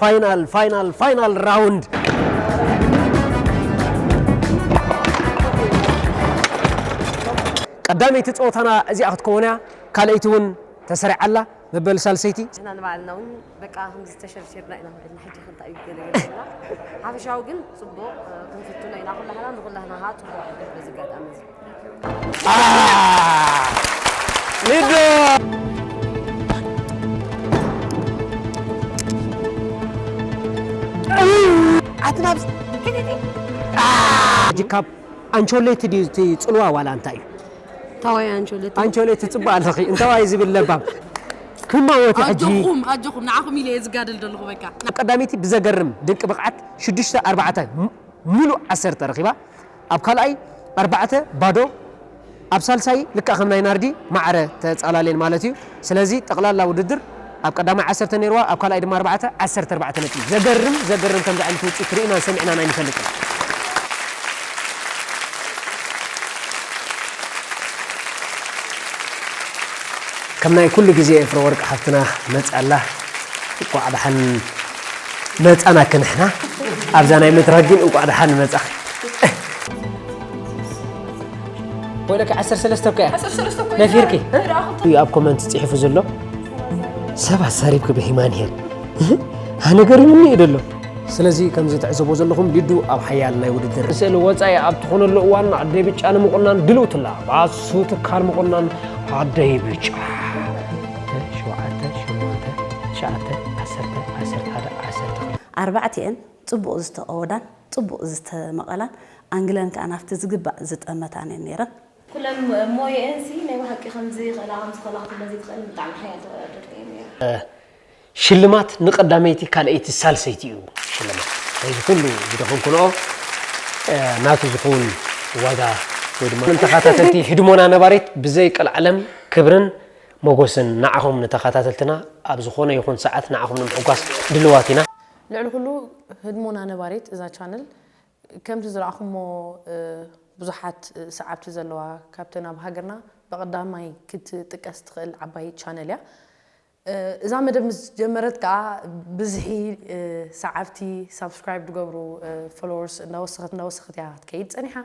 ፋይናል ፋይናል ፋይናል ራውንድ። ቀዳመይቲ ፀወታና እዚኣ ክትከውን እያ። ካልኣይቲ እውን ተሰሪዓ ኣላ። መበል ሳልሰይቲ ንሕና ንባዕልና እውን በቃ ከምዚ ተሸርሺርና ኢና ንብልና። ሕጂ ከ እንታይ እዩ ገለ ገለ ኢልና። ሓፈሻዊ ግን ፅቡቕ፣ እ፣ ክንፍትኖ ኢና። ኩላህና ንኩላህና ከዓ ፅቡቕ ዕድል በዚ ኣጋጣሚ እዚ። ሊዱ! ኣቲ ናብዚ ሕጂ ካብ ኣንቸሎቲ ድዩ እቲ ጽልዋ ዋላ እንታይ እዩ? ታዋይ ኣንቸሎቲ። ኣንቸሎቲ ጽቡቕ ኣለኺ። እንታዋይ ዝብል ለባም። ክማወት ሕጂ። ኣጆኹም፣ ኣጆኹም። ንዓኹም ኢለ እየ ዝጋደል ዘለኹ በቃ። ኣብ ቀዳመይቲ ብዘገርም ድንቂ ብቕዓት ሽዱሽተ ኣርባዕተ ም-፣ ምሉእ ዓሰርተ ረኺባ። ኣብ ካልኣይ ኣርባዕተ ባዶ። ኣብ ሳልሳይ ልክዕ ከም ናይ ናርዲ ማዕረ ተጻላልየን ማለት እዩ። ስለዚ ጠቕላላ ውድድር ኣብ ቀዳማይ ዓሰርተ ነይርዋ፣ ኣብ ካልኣይ ድማ ኣርባዕተ፣ ዓሰርተ ኣርባዕተ ነጥቢ። ዘገርም፣ ዘገርም ከምዚ ዓይነት ውጽኢት ርኢናን ሰሚዕናን ኣይንፈልጥን። ከም ናይ ኩሉ ግዜ ፍረ ወርቂ ሓፍትና መጻ ኣላ። እንቋዕ ደሓን መጻና ክንሕና ኣብዛ ናይ መድረኽ ግን እንቋዕ ደሓን መጻኺ። ወይለኪ ዓሰርተ ሰለስተ እኮ እያ። ነፊርኪ። እዩ ኣብ ኮመንት ጽሒፉ ዘሎ። ሰብ ኣሳሪብኪ ብሂማን ሄር። ኣነ ገሪሙኒ እዩ ደሎ። ስለዚ ከምዚ ትዕዘቦ ዘለኹም ሊዱ ኣብ ሓያል ናይ ውድድር ስእሊ ወጻኢ ኣብ ትኾነሉ እዋን ኣደይ ብጫ ንምቑናን ድልውትላ ባሱ ትካል ምቑናን ኣደይ ብጫ። ሸውዓተ፣ ሸሞንተ፣ ትሽዓተ፣ ዓሰርተ፣ ዓሰርተ ሓደ፣ ዓሰርተ ክልተ። ኣርባዕቲኤን ጽቡቕ ዝተቐወዳን ጽቡቕ ዝተመቐላን ኣንግለን ከኣ ናብቲ ዝግባእ ዝጠመታን እየን ነይረን። ኩለን ሞየኤንሲ ናይ ብሓቂ ከምዚ ይኽእላ፣ ከምዚ ክእላ ክትብለን ዘይትኽእል ብጣዕሚ ሓያል ተወዳደርቲ እየን ነይረን። ሽልማት ንቐዳመይቲ ካልኣይቲ ሳልሰይቲ እዩ ሽልማት ናይዚ ኩሉ ዝደኸምኩንኦ። ናቱ ዝኸውን ዋጋ ወይ ድማ ንተኸታተልቲ ህድሞና ነባሪት ብዘይ ቀልዓለም ክብርን ሞጎስን ንዓኹም ንተኸታተልትና። ኣብ ዝኾነ ይኹን ሰዓት ንዓኹም ንምሕጓስ ድልዋት ኢና። ልዕሊ ኩሉ ህድሞና ነባሪት እዛ ቻነል ከምቲ ዝረኣኹሞ ብዙሓት ሰዓብቲ ዘለዋ ካብተን ኣብ ሃገርና ብቐዳማይ ክትጥቀስ ትኽእል ዓባይ ቻነል እያ። እዛ መደብ ምስ ጀመረት ከኣ ብዝሒ ሰዓብቲ ሳብስክራይብ ዝገብሩ ፎሎወርስ እናወሰኸት እናወሰኸት እያ ክትከይድ ጸኒሓ።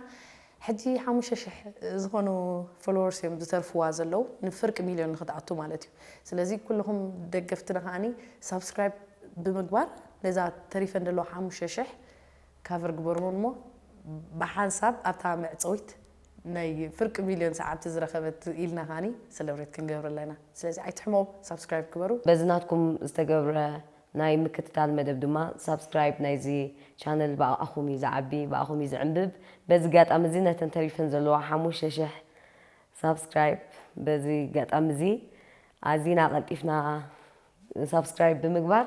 ሕጂ ሓሙሽተ ሽሕ ዝኾኑ ፎሎወርስ እዮም ዝተርፍዋ ዘለዉ ንፍርቂ ሚልዮን ንክትኣቱ ማለት እዩ። ስለዚ ኩልኹም ደገፍትና ከኣኒ ሳብስክራይብ ብምግባር ነዛ ተሪፈን ዘለዋ ሓሙሽተ ሽሕ ካቨር ግበርዎ እሞ ብሓንሳብ ኣብታ መዕጸዊት ናይ ፍርቂ ሚልዮን ሰዓብቲ ዝረኸበት ኢልና ከኣኒ ሰለብሬት ክንገብረላ ኢና። ስለዚ ኣይትሕመቑ፣ ሳብስክራይብ ግበሩ። በዚ ናትኩም ዝተገብረ ናይ ምክትታል መደብ ድማ ሳብስክራይብ ናይዚ ቻነል ብኣኹም እዩ ዝዓቢ፣ ብኣኹም እዩ ዝዕንብብ። በዚ ኣጋጣሚ እዚ ነተን ተሪፈን ዘለዋ ሓሙሽተ ሽሕ ሳብስክራይብ በዚ ኣጋጣሚ እዚ ኣዚና ቀልጢፍና ሳብስክራይብ ብምግባር